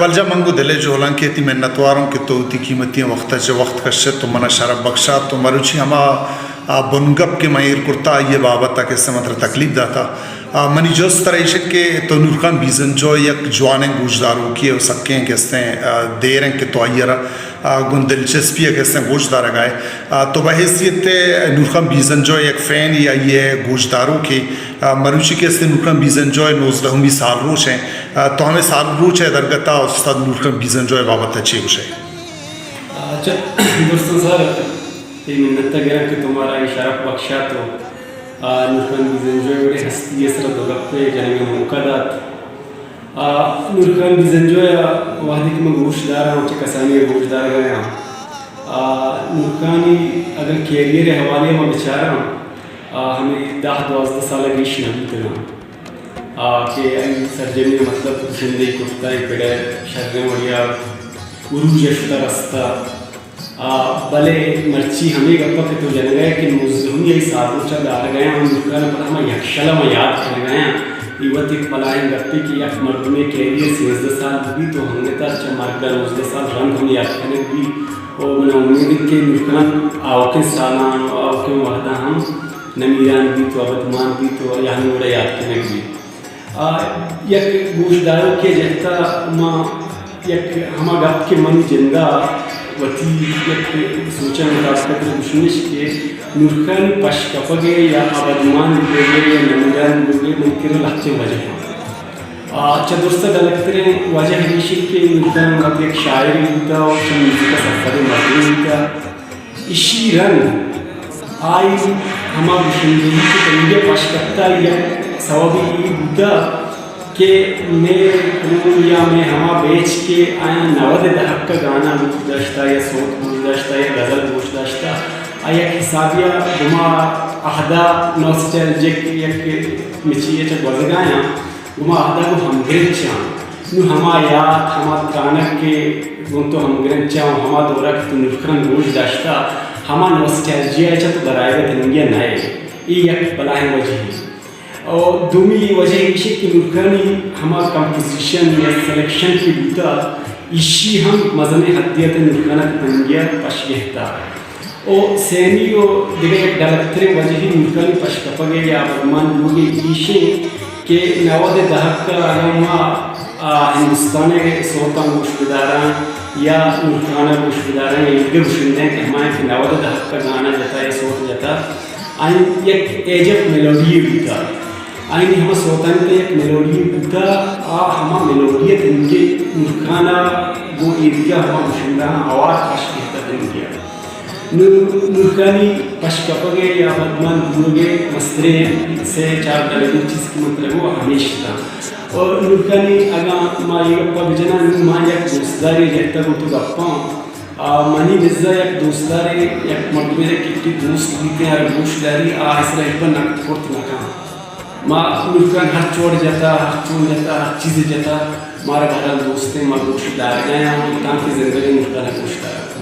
بلجا، من گوں دل ءِ جہلانکے ءَ تئی منتوار آں کہ تو وتی قیمتی وقت ءَ چہ وقت کشت ءُ من ءَ شرپ بخشات ءُ مروچی ہما، آ، بنگپ کہ من ایر کرتا، آئی ءِ بابت ءَ کہ استیں من ترا تکلیف داتا۔ آ، منی جست ترا ایش انت کہ تو نورخان بیزنجو ءِ یک جوانیں گوشداروکے ءُ سکیں کہ استیں، آ، دیر انت کہ تو آئی ءَ را، آ، گوں دلچسپی ءَ کہ استیں گوش دارگ ءَ ئے۔ آ، تو بحیثیت نورخان بیزنجو ءِ یک فین یا آئی ءِ گوشداروکے، آ، مروچی کہ استیں نورخان بیزنجو ءِ نوزدہمی سال روچ انت، آ، تو ہمے سال روچ ءِ درگت ءَ استاد نورخان بیزنجو ءِ بابت ءَ چے گوش ئے؟ آ، چہ درستاں سر، تئی منت ءَ گراں کہ تو مارا اے شرپ بخشات ءُ، آ، نورخان بیزنجو ءِ وڑیں ہستی ءِ سرا دو گپے جنگ ءِ موقع دات۔ آ، نورخان بیزنجو ءَ وہدے کہ من گوش داراں، چہ کسانی ءَ گوش دارگ ءَ آں، آ، نورخان ءِ اگاں کیریئر ءِ حوالے ءَ ما بچاراں، آ، ہمے دہ دوازدہ سال ءَ گیش نہ بوتگ آں۔ آ، کہ آئی سرجمی ءَ مطلب زندگی کرتا، اے پڑ ءَ شریں وڑے ءَ عروج ءَ شتا رستا۔ آ، بلے مرچی ہمے گپ ءَ کہ تو جنگ ءَ ئے کہ نوزدہمی آئی سال روچ ءَ دارگ ءَ آں، نورخان ءَ پدا ہما یکشل ءَ ما یات کنگ ءَ آں۔ اے وت یک بلاہیں گپے کہ یک مردمے کیریئر سیزدہ سال بہ بیت ءُ انگت ءَ چہ مرگ ءَ نوزدہ سال رند ہم یات کنگ بیت۔ ءُ من ءَ امید انت کہ نورخان آؤکیں سالاں ءُ آؤکیں وہداں ہم نمیران بیت ءُ ابدمان بیت ءُ آئی ءَ ہمے وڑ ءَ یات کنگ بیت۔ آ، یک گوشداروکے ءِ جہت ءَ ما یک ہما گپ کہ منی جند ءَ وتی یک سوچ ءِ مطابق ءَ گوشنش کہ نورخان ءِ پشکپگ ءِ یا ابدمان بوگ ءِ یا نمیران بوگ ءِ منی کرا لہتیں وجہ انت۔ آ، چہ درست ءَ ڈلتریں وجہ ایش انت کہ نورخان وت یک شاعرے بوتہ ءُ چہ میوزک ءَ سرپدیں مردمے بوتہ۔ ایشی رند آئی ہما گشندہی کہ تنیگہ پش کپتہ، یک سوبے ای بوتہ کہ مئے قوم یا مئے ہما بیچ کہ آیاں نود ءِ دہک ءِ گانا گوش داشتہ یا سوت گوش داشتہ یا غزل گوش داشتہ، آ یک حسابے ءَ گما عہد ءَ نوسٹلجک یک مچی ءَ چہ گوزگ ءَ آں۔ گما عہد ءَ گوں ہمگرنچ آں۔ نوں ہما یات، ہما ترانگ کہ گوں تو ہمگرنچ آں ءُ ہما دور ءَ کہ تو نورخان گوش داشتہ، ہما نوسٹلجیا ءَ چہ تو درآیگ ءَ تننگیا نہ ئے۔ اے یک بلاہیں وجہے۔ اور دومی وجہ ایش انت کہ نورخان ءِ ہما کمپوزیشن یا سلیکشن کہ بوتہ، ایشی ہم مزنیں حدے ءَ تہ نورخان ءَ تننگیا پش گہتہ۔ ءُ سیمی ءُ دگہ یک ڈلتریں وجہے نورخان ءِ پشکپگ ءِ یا ابدمان بوگ ءِ ایش انت کہ نود ءِ دہک ءَ اگاں ما، آ، ہندوستان ءِ سوتاں گوش بداراں یا نورخان ءَ گوش بداراں یا ایدگہ گشندہاں کہ ہمایاں کہ نود ءِ دہک ءَ گانا جتا یا سوت جتا، آیانی یک ایج آف میلوڈی یے بوتا۔ آیانی ہما سوتانی تہ یک میلوڈی یے بوتا، آ ہما میلوڈی ءَ تنگے نورخان ءَ گوں ایدگہ ہما گشندہاں ہوار پش گہتا تنگے۔ نوں نورخان ءِ پشکپگ ءِ یا ابدمان بوگ ءِ مستریں سے چار ڈلگیں چیز کہ من ترا گوں ہمیش اتاں۔ اور نورخان ءِ اگاں ما اے گپ ءَ بجناں، نوں ما یک دوستدارے جہت ءَ گوں تو گپاں۔ آ، منی نزا یک دوستدارے، یک مردمے کہ ٹکی دوست بیتیں، ہر گوش داری، آ اس را ہچبر نقد کرت نہ کن۔ ما نورخان ہر چوڑ جتا، ہر چون جتا، ہر چیز جتا، مارا بہرحال دوستیں، ما گوش دارگ ءَ آں، تانکہ زندگی نورخان ءَ گوش دارگ۔